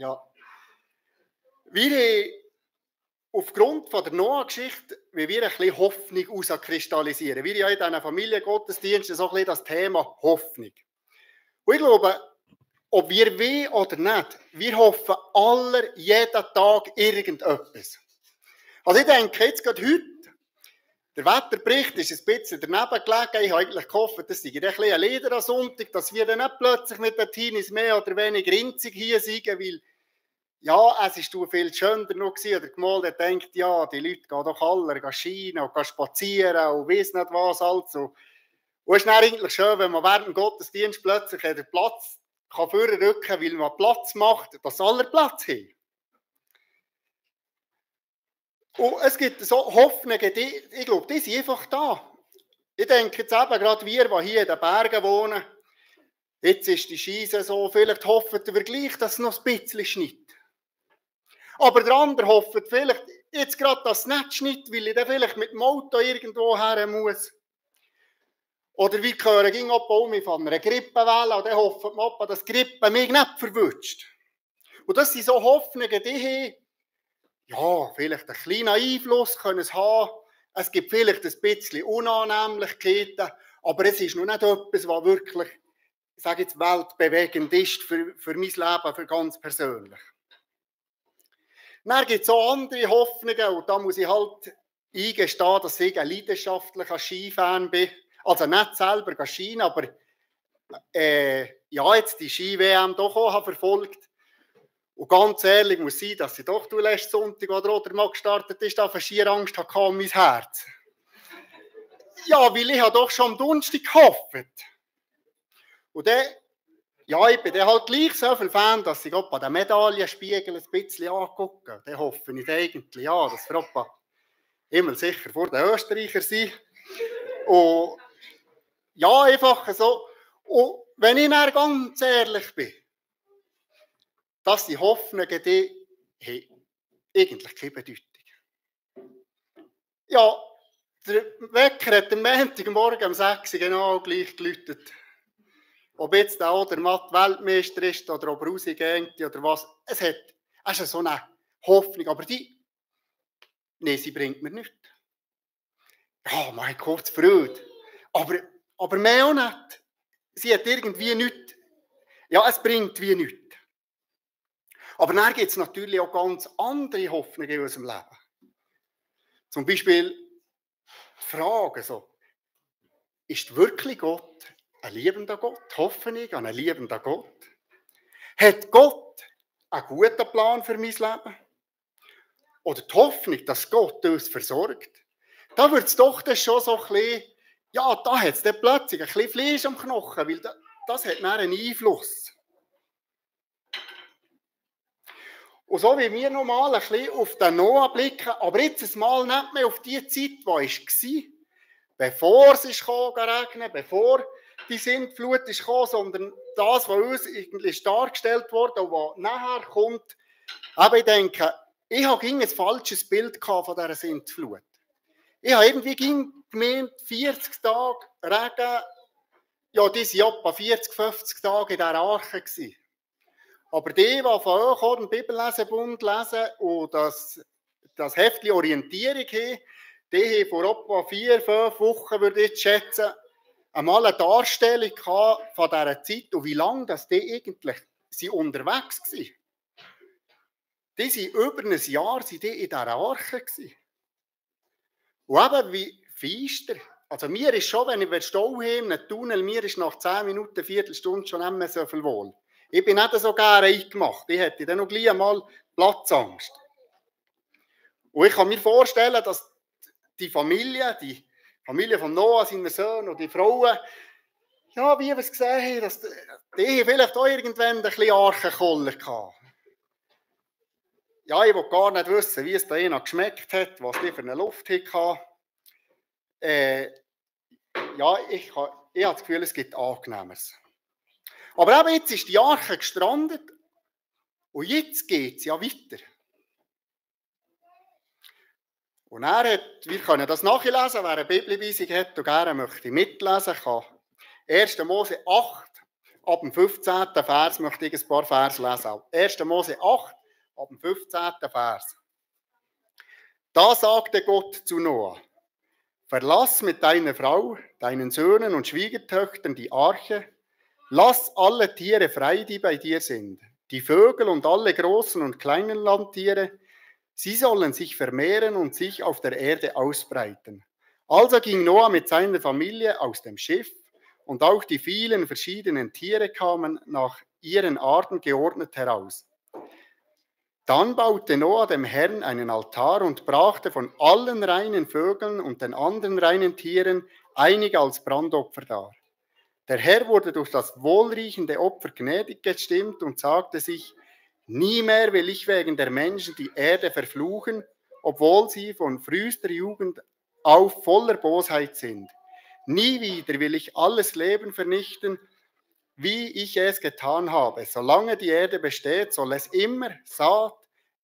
Ja. Wir haben aufgrund von der Noah-Geschichte, wie wir ein bisschen Hoffnung herauskristallisieren. Wir haben ja in diesen Familiengottesdiensten so ein bisschen das Thema Hoffnung. Und ich glaube, ob wir wollen oder nicht, wir hoffen alle jeden Tag irgendetwas. Also ich denke jetzt gerade heute, der Wetterbericht ist ein bisschen daneben gelegen. Ich habe eigentlich gehofft, das sei ein bisschen ein Ledersonntag, dass wir dann nicht plötzlich mit den Teenies mehr oder weniger rinzig hier sind, weil ja, es war viel schöner noch gewesen, oder gemalt denkt, ja, die Leute gehen doch alle Schienen und spazieren und weiss nicht was also. Und es ist dann eigentlich schön, wenn man während dem Gottesdienst plötzlich den Platz vorrücken kann, weil man Platz macht, dass alle Platz haben. Und es gibt so Hoffnungen, ich glaube, die sind einfach da. Ich denke jetzt eben gerade wir, die hier in den Bergen wohnen, jetzt ist die Skisaison, vielleicht hoffen wir gleich, dass es noch ein bisschen schneit. Aber der andere hofft vielleicht jetzt gerade, dass es nicht schneit, weil ich dann vielleicht mit dem Auto irgendwo her muss. Oder wir hören ging von einer Grippewelle und dann hoffen wir, dass die Grippe mich nicht verwünscht. Und das sind so Hoffnungen, die haben, ja, vielleicht einen kleinen Einfluss können es haben. Es gibt vielleicht ein bisschen Unannehmlichkeiten, aber es ist noch nicht etwas, was wirklich, ich sage jetzt, weltbewegend ist für mein Leben, für ganz persönlich. Dann gibt es auch andere Hoffnungen und da muss ich halt eingestehen, dass ich ein leidenschaftlicher Skifan bin. Also nicht selber Skien, aber ja, jetzt die Ski-WM doch auch verfolgt. Und ganz ehrlich muss ich sein, dass ich doch letzten Sonntag oder mal gestartet ist, auf eine Skierangst hatte um mein Herz. Ja, weil ich doch schon am Donnerstag gehofft. Und dann, ja, ich bin dann halt gleich so viel Fan, dass ich auch bei den Medaillenspiegel ein bisschen angucke. Dann hoffe ich eigentlich, ja, dass wir auch immer sicher vor den Österreichern sind. Und ja, einfach so. Und wenn ich dann ganz ehrlich bin, dass die Hoffnungen, die haben eigentlich keine Bedeutung. Ja, der Wecker hat am Montagmorgen um 6 Uhr genau gleich geläutet. Ob jetzt auch der Matt Weltmeister ist oder ob er rausgeht oder was. Es ist so eine Hoffnung, aber nein, sie bringt mir nichts. Ja, mein kurz Freude. Aber mehr auch nicht. Sie hat irgendwie nichts. Ja, es bringt wie nichts. Aber dann gibt es natürlich auch ganz andere Hoffnungen in unserem Leben. Zum Beispiel die Frage so, ist wirklich Gott ein liebender Gott? Hoffe ich an einen liebenden Gott? Hat Gott einen guten Plan für mein Leben? Oder die Hoffnung, dass Gott uns versorgt? Da wird es doch dann schon so ein bisschen, ja, da hat es dann plötzlich ein bisschen Fleisch am Knochen, weil das hat dann einen Einfluss. Und so wie wir nochmal ein bisschen auf den Noah blicken, aber jetzt mal nicht mehr auf die Zeit, die war, bevor es regnen kam, bevor die Sintflut kam, sondern das, was uns eigentlich dargestellt wurde und was nachher kommt. Aber ich denke, ich habe ein falsches Bild von dieser Sintflut. Ich habe irgendwie gemeint, 40 Tage Regen, ja, die waren etwa 40, 50 Tage in dieser Arche gewesen. Aber die von euch auch den Bibellesebund lesen und das Heftchen Orientierung haben, die haben vor etwa 4, 5 Wochen, würde ich schätzen, einmal eine Darstellung von dieser Zeit und wie lange die eigentlich unterwegs waren. Die sind über ein Jahr in dieser Arche. Und eben wie feister. Also mir ist schon, wenn ich Stau habe, einen Tunnel, mir ist nach 10 Minuten, eine Viertelstunde schon nicht mehr so viel wohl. Ich bin nicht so gerne eingemacht. Ich hätte dann noch gleich einmal Platzangst. Und ich kann mir vorstellen, dass die Familie von Noah, seiner Söhne und die Frauen, ja, wie wir es gesehen haben, dass die vielleicht auch irgendwann ein bisschen Archenkoller hatten. Ja, ich will gar nicht wissen, wie es da ihnen geschmeckt hat, was die für eine Luft hatte. Ja, ich habe das Gefühl, es gibt Angenehmeres. Aber eben jetzt ist die Arche gestrandet und jetzt geht es ja weiter. Und wir können das nachlesen, wer eine Bibelweisung hat und gerne möchte mitlesen kann. 1. Mose 8, ab dem 15. Vers möchte ich ein paar Vers lesen. 1. Mose 8, ab dem 15. Vers. Da sagte Gott zu Noah: Verlass mit deiner Frau, deinen Söhnen und Schwiegertöchtern die Arche. Lass alle Tiere frei, die bei dir sind. Die Vögel und alle großen und kleinen Landtiere. Sie sollen sich vermehren und sich auf der Erde ausbreiten. Also ging Noah mit seiner Familie aus dem Schiff, und auch die vielen verschiedenen Tiere kamen nach ihren Arten geordnet heraus. Dann baute Noah dem Herrn einen Altar und brachte von allen reinen Vögeln und den anderen reinen Tieren einige als Brandopfer dar. Der Herr wurde durch das wohlriechende Opfer gnädig gestimmt und sagte sich: Nie mehr will ich wegen der Menschen die Erde verfluchen, obwohl sie von frühester Jugend auf voller Bosheit sind. Nie wieder will ich alles Leben vernichten, wie ich es getan habe. Solange die Erde besteht, soll es immer Saat,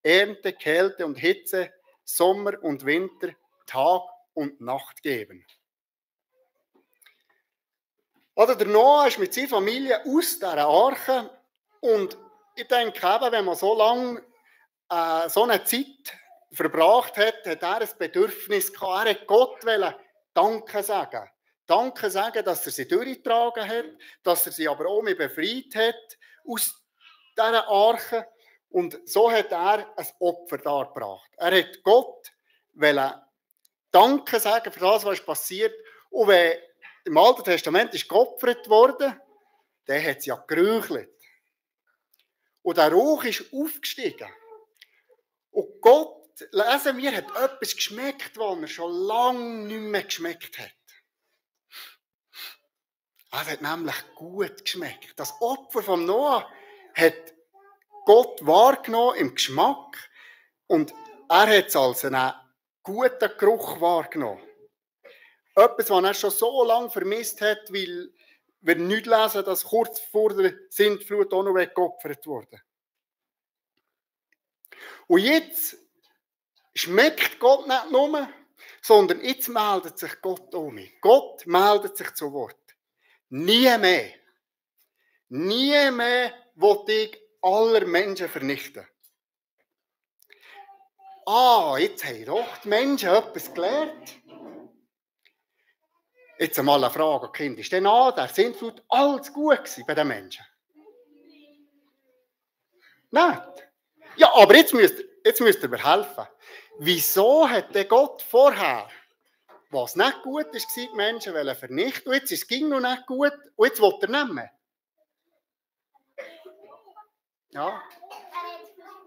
Ernte, Kälte und Hitze, Sommer und Winter, Tag und Nacht geben. Oder der Noah ist mit seiner Familie aus dieser Arche, und ich denke eben, wenn man so lange so eine Zeit verbracht hat, hat er ein Bedürfnis gehabt. Er hat Gott Danke sagen. Danke sagen, dass er sie durchgetragen hat, dass er sie aber auch mit befreit hat aus dieser Arche. Und so hat er ein Opfer dargebracht. Er hat Gott Danke sagen für das, was passiert. Und wenn im Alten Testament ist geopfert worden, dann hat es ja geräuchelt. Und der Rauch ist aufgestiegen. Und Gott, lesen wir, hat etwas geschmeckt, was er schon lange nicht mehr geschmeckt hat. Es hat nämlich gut geschmeckt. Das Opfer von Noah hat Gott wahrgenommen im Geschmack, und er hat es als einen guten Geruch wahrgenommen. Etwas, was er schon so lange vermisst hat, weil wir nicht lesen, dass kurz vor der Sintflut auch noch weggeopfert wurde. Und jetzt schmeckt Gott nicht nur, sondern jetzt meldet sich Gott um mich. Gott meldet sich zu Wort. Nie mehr will ich aller Menschen vernichten. Jetzt haben doch die Menschen etwas gelernt. Jetzt einmal eine Frage, Kind. Ist denn nach der Sintflut alles gut gewesen bei den Menschen? Nicht? Ja, aber jetzt müsst ihr mir helfen. Wieso hat der Gott vorher, was nicht gut ist, die Menschen vernichten, und jetzt ist es noch nicht gut, und jetzt will er nicht mehr? Ja.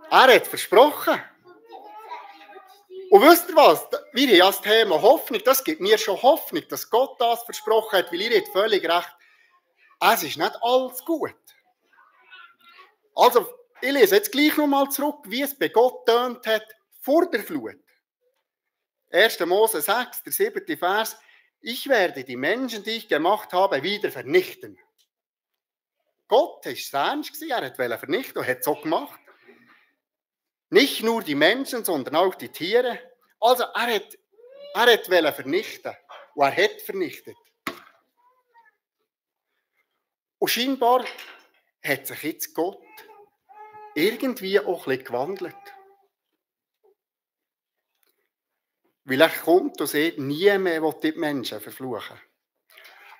Er hat versprochen. Und wisst ihr was? Wir haben ja das Thema Hoffnung. Das gibt mir schon Hoffnung, dass Gott das versprochen hat, weil ihr habt völlig recht. Es ist nicht alles gut. Also, ich lese jetzt gleich nochmal zurück, wie es bei Gott tönt hat vor der Flut. 1. Mose 6, der 7. Vers. Ich werde die Menschen, die ich gemacht habe, wieder vernichten. Gott war es ernst, er wollte vernichten und hat es so gemacht. Nicht nur die Menschen, sondern auch die Tiere. Also er wollte vernichten. Und er hat vernichtet. Und scheinbar hat sich jetzt Gott irgendwie auch ein bisschen gewandelt. Weil er kommt und sagt, nie mehr will die Menschen verfluchen.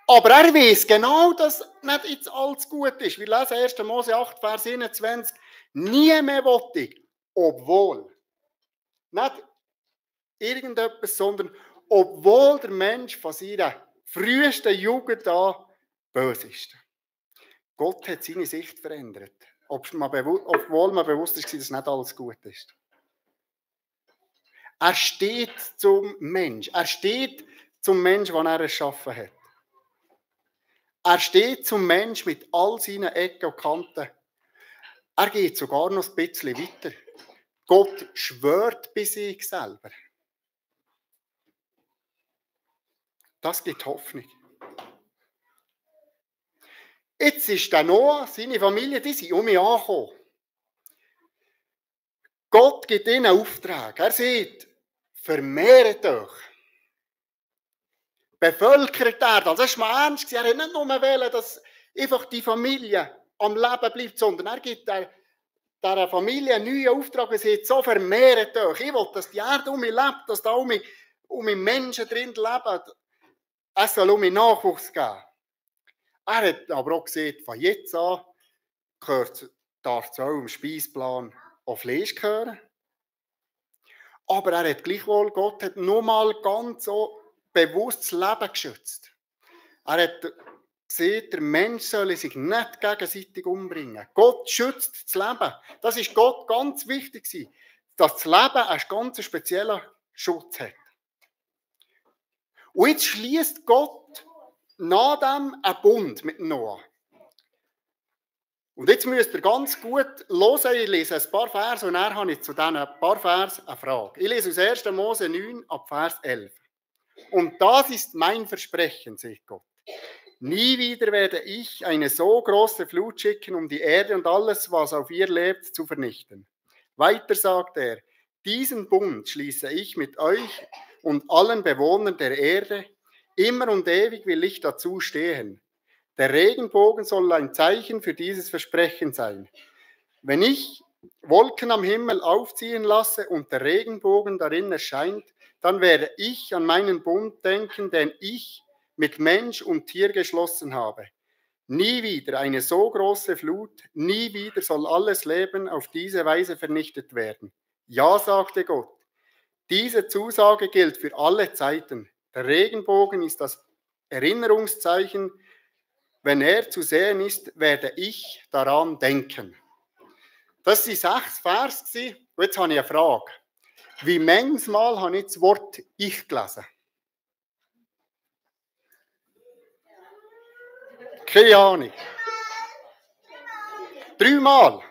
Aber er weiß genau, dass nicht jetzt alles gut ist. Wir lesen 1. Mose 8, Vers 21. Nie mehr will ich, obwohl. Nicht irgendetwas, sondern obwohl der Mensch von seiner frühesten Jugend an böse ist. Gott hat seine Sicht verändert. Obwohl man bewusst ist, dass nicht alles gut ist. Er steht zum Mensch. Er steht zum Mensch, den er erschaffen hat. Er steht zum Mensch mit all seinen Ecken und Kanten. Er geht sogar noch ein bisschen weiter. Gott schwört bei sich selber. Das gibt Hoffnung. Jetzt ist der Noah, seine Familie, die sind um ihn angekommen. Gott gibt ihnen einen Auftrag. Er sagt, vermehrt euch. Bevölkert die Erde. Also das ist mal ernst. Er hat nicht nur wollen, dass einfach die Familie am Leben bleibt, sondern er gibt dieser Familie einen neuen Auftrag und sagt, so vermehrt euch. Ich will, dass die Erde um mich lebt, dass da um mich Menschen drin leben. Es soll um mich Nachwuchs geben. Er hat aber auch gesagt, von jetzt an darf es auch im Speisplan auf Fleisch gehören. Aber er hat gleichwohl, Gott hat nochmal ganz so bewusst das Leben geschützt. Er hat gesagt, der Mensch soll sich nicht gegenseitig umbringen. Gott schützt das Leben. Das ist Gott ganz wichtig, dass das Leben einen ganz speziellen Schutz hat. Und jetzt schließt Gott nach dem einen Bund mit Noah. Und jetzt müsst ihr ganz gut hören, ich lese ein paar Verse und dann habe ich zu diesen paar Versen eine Frage. Ich lese aus 1. Mose 9 ab Vers 11. Und das ist mein Versprechen, sagt Gott. Nie wieder werde ich eine so große Flut schicken, um die Erde und alles, was auf ihr lebt, zu vernichten. Weiter sagt er, diesen Bund schließe ich mit euch und allen Bewohnern der Erde. Immer und ewig will ich dazu stehen. Der Regenbogen soll ein Zeichen für dieses Versprechen sein. Wenn ich Wolken am Himmel aufziehen lasse und der Regenbogen darin erscheint, dann werde ich an meinen Bund denken, den ich mit Mensch und Tier geschlossen habe. Nie wieder eine so große Flut, nie wieder soll alles Leben auf diese Weise vernichtet werden. Ja, sagte Gott, diese Zusage gilt für alle Zeiten. Der Regenbogen ist das Erinnerungszeichen. Wenn er zu sehen ist, werde ich daran denken. Das waren 6 Verse. Und jetzt habe ich eine Frage. Wie manchmal habe ich das Wort Ich gelesen? Keine Ahnung. 3 Mal.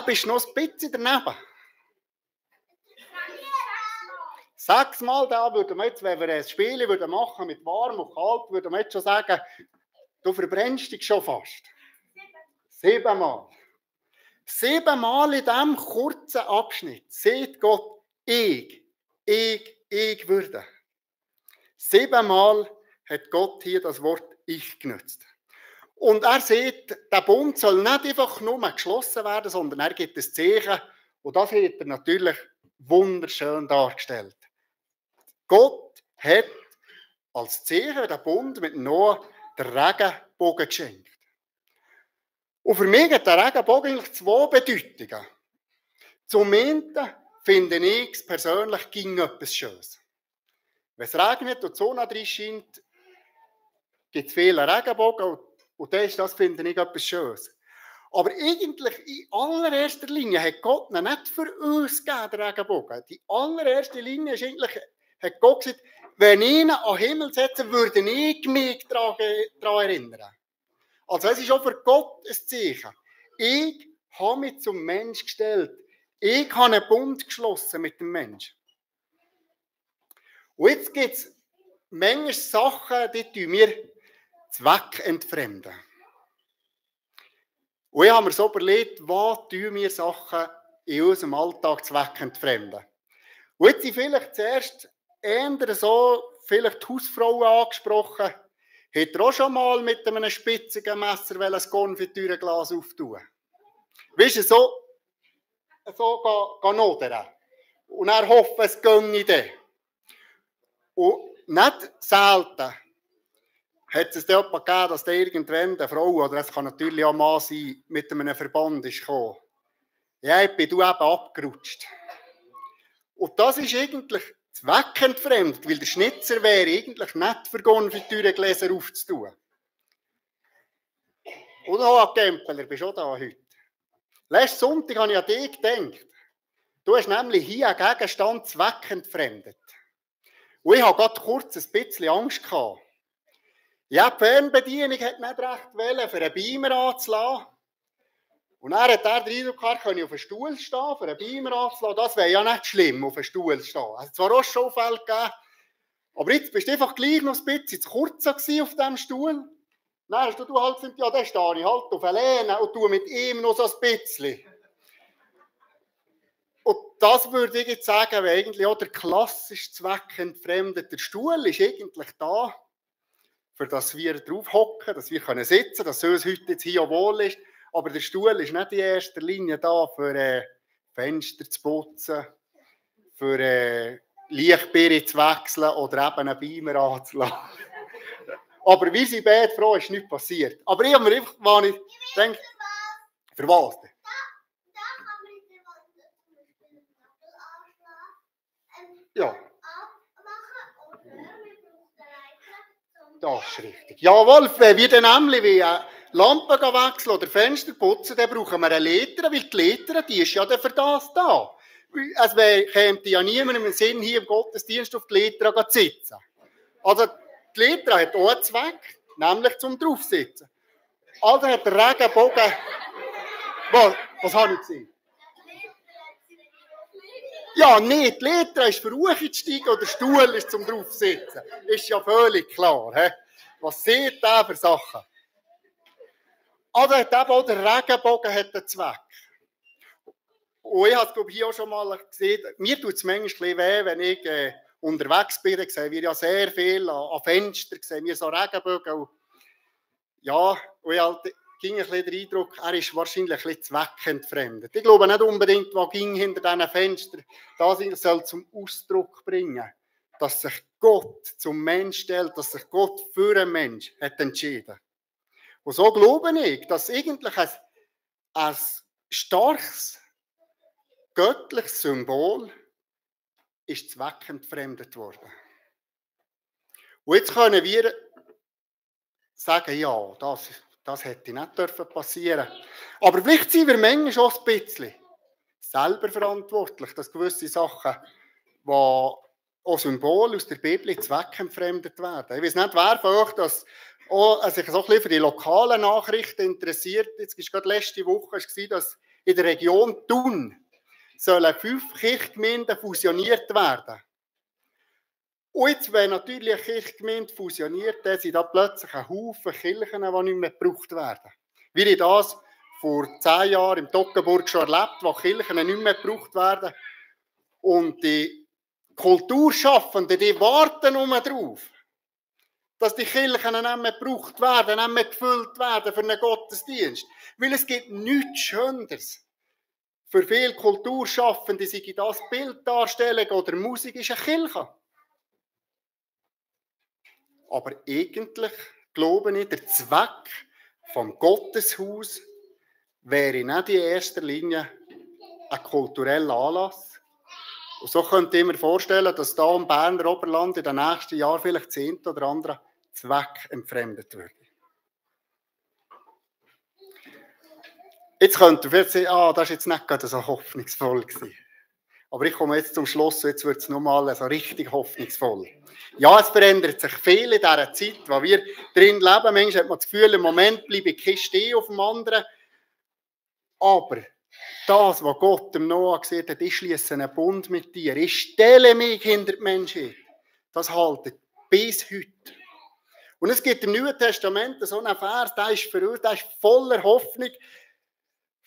Bist du noch ein bisschen daneben. 6 Mal da würden wir jetzt, wenn wir ein Spiel machen mit warm und kalt, würden wir jetzt schon sagen, du verbrennst dich schon fast. 7 Mal. 7 Mal in diesem kurzen Abschnitt sieht Gott, ich würde. 7 Mal hat Gott hier das Wort Ich genutzt. Und er sieht, der Bund soll nicht einfach nur geschlossen werden, sondern er gibt ein Zeichen. Und das hat er natürlich wunderschön dargestellt. Gott hat als Zeichen den Bund mit Noah den Regenbogen geschenkt. Und für mich hat der Regenbogen eigentlich 2 Bedeutungen. Zum einen finde ich es persönlich ging etwas Schönes. Wenn es regnet und die Sonne drin scheint, gibt es viele Regenbogen und das finde ich etwas Schönes. Aber eigentlich in allererster Linie hat Gott ihn nicht für uns gegeben, den Regenbogen. Die allererste Linie ist eigentlich, hat Gott gesagt, wenn ich ihn an den Himmel setze, würde ich mich daran erinnern. Also es ist auch für Gott ein Zeichen. Ich habe mich zum Mensch gestellt. Ich habe einen Bund geschlossen mit dem Menschen. Und jetzt gibt es manchmal Sachen, die tun wir zweckentfremden. Und ich habe mir so überlegt, was tun wir Sachen in unserem Alltag zweckentfremden. Und jetzt sind vielleicht zuerst eher so, vielleicht die Hausfrauen angesprochen, hat er auch schon mal mit einem spitzigen Messer ein Konfitüreglas auftun? Weißt du, so nodern. Und er hofft, es ginge dann. Und nicht selten hat es jemanden gegeben, dass da irgendwann eine Frau, oder es kann natürlich auch ein Mann sein, mit einem Verband ist gekommen. Ja, ich bin eben abgerutscht. Und das ist eigentlich zweckentfremdet, weil der Schnitzer wäre eigentlich nicht für Konfitüregläser aufzutun. Und auch Gempeler, bist du auch da heute? Letzten Sonntag habe ich an dich gedacht. Du hast nämlich hier einen Gegenstand zweckentfremdet. Und ich habe gerade kurz ein bisschen Angst gehabt. Ja, die Fernbedienung hat nicht recht wollen, für einen Beamer anzulassen. Und dann hat er den Eindruck gehabt, kann ich auf einen Stuhl stehen, für einen Beamer anzulassen. Das wäre ja nicht schlimm, auf einen Stuhl zu stehen. Es hat zwar auch schon Fälle gegeben, aber jetzt bist du einfach gleich noch ein bisschen zu kurz auf diesem Stuhl. Dann hast du halt gesagt, ja, da stehe ich halt auf eine Lehne und tue mit ihm noch so ein bisschen. Und das würde ich jetzt sagen, wäre eigentlich auch der klassische zweckentfremdete Stuhl ist eigentlich da, für das wir drauf hocken, dass wir sitzen können, dass es uns heute jetzt hier wohl ist. Aber der Stuhl ist nicht in erster Linie da, für Fenster zu putzen, für Lichtbeere zu wechseln oder eben einen Beamer anzulassen. Aber wie sie beide froh ist nichts passiert. Aber ich habe mir einfach, wenn ich denke, für was denn? Ja. Das ist richtig. Jawohl, wenn wir dann nämlich wie Lampen wechseln oder Fenster putzen, dann brauchen wir eine Leiter, weil die Leiter, die ist ja dann für das da. Es käme ja niemandem im Sinn, hier im Gottesdienst auf die Leiter zu sitzen. Also die Leiter hat auch einen Zweck, nämlich zum Draufsitzen. Also hat der Regenbogen... Was habe ich gesehen? Ja, nicht. Die Leiter ist für hochzusteigen oder der Stuhl ist zum Draufsitzen. Ist ja völlig klar. He? Was sieht der für Sachen? Also hat eben auch der Regenbogen einen Zweck. Und ich habe es, glaube ich, hier auch schon mal gesehen. Mir tut es manchmal weh, wenn ich unterwegs bin. Dann sehen wir ja sehr viel an Fenstern, sehen wir so Regenbögen. Und ja, und ich halt ging ein bisschen der Eindruck, er ist wahrscheinlich ein bisschen zweckentfremdet. Ich glaube nicht unbedingt, was ging hinter diesen Fenstern, das soll zum Ausdruck bringen, dass sich Gott zum Mensch stellt, dass sich Gott für einen Mensch hat entschieden. Und so glaube ich, dass eigentlich ein starkes, göttliches Symbol ist zweckentfremdet worden. Und jetzt können wir sagen, ja, das hätte nicht passieren dürfen. Aber vielleicht sind wir manchmal auch ein bisschen selber verantwortlich, dass gewisse Sachen, die auch Symbole aus der Bibel zweckentfremdet werden. Ich weiß nicht, wer von euch sich so ein bisschen für die lokalen Nachrichten interessiert. Jetzt war gerade letzte Woche, dass in der Region Thun 5 Kirchgemeinden fusioniert werden. Und jetzt, wenn natürlich eine Kirchgemeinde fusioniert, dann sind da plötzlich ein Haufen Kirchen, die nicht mehr gebraucht werden. Wie ich das vor 10 Jahren im Toggenburg schon erlebt, wo Kirchen nicht mehr gebraucht werden. Und die Kulturschaffenden, die warten nur darauf, dass die Kirchen nicht mehr gebraucht werden, nicht mehr gefüllt werden für einen Gottesdienst. Weil es gibt nichts Schöneres. Für viele Kulturschaffende, sei das Bilddarstellung oder Musik, ist eine Kirche. Aber eigentlich glaube ich, der Zweck vom Gotteshaus wäre nicht in erster Linie ein kultureller Anlass. Und so könnte ich mir vorstellen, dass da im Berner Oberland in den nächsten Jahren vielleicht 10 oder andere Zweck entfremdet würde. Jetzt könnte vielleicht sagen, das war jetzt nicht gerade so hoffnungsvoll gewesen. Aber ich komme jetzt zum Schluss, jetzt wird es nochmal so richtig hoffnungsvoll. Ja, es verändert sich viel in dieser Zeit, wo wir drin leben. Manchmal hat man das Gefühl, im Moment bleibe ich kein stehen auf dem anderen. Aber das, was Gott dem Noah gesagt hat, ich schließe einen Bund mit dir, ich stelle mich hinter die Menschheit, das haltet bis heute. Und es gibt im Neuen Testament so einen Vers, der ist für uns, der ist voller Hoffnung.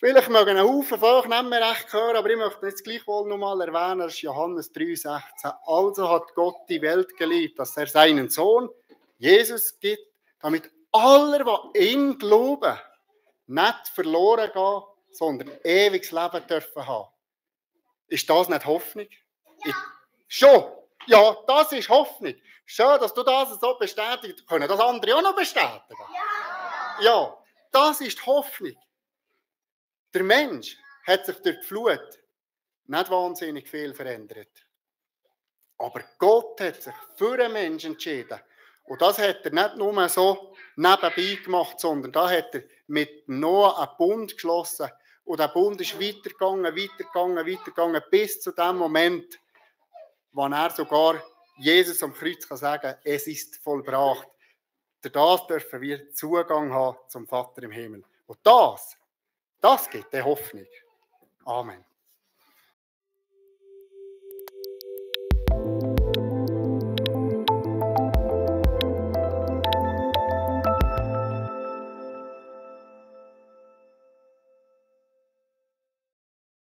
Vielleicht mögen einen Haufen von euch nicht mehr recht hören, aber ich möchte jetzt gleichwohl noch mal erwähnen, das ist Johannes 3,16. Also hat Gott die Welt geliebt, dass er seinen Sohn Jesus gibt, damit alle, die ihn glauben, nicht verloren gehen, sondern ewiges Leben dürfen haben. Ist das nicht Hoffnung? Schon. Ja, das ist Hoffnung. Schön, dass du das so bestätigst. Können das andere auch noch bestätigen? Ja, das ist Hoffnung. Der Mensch hat sich durch die Flut nicht wahnsinnig viel verändert. Aber Gott hat sich für den Menschen entschieden. Und das hat er nicht nur so nebenbei gemacht, sondern da hat er mit Noah einen Bund geschlossen. Und der Bund ist weitergegangen, bis zu dem Moment, wo er sogar Jesus am Kreuz kann sagen, es ist vollbracht. Durch das dürfen wir Zugang haben zum Vater im Himmel. Und das gibt die Hoffnung. Amen.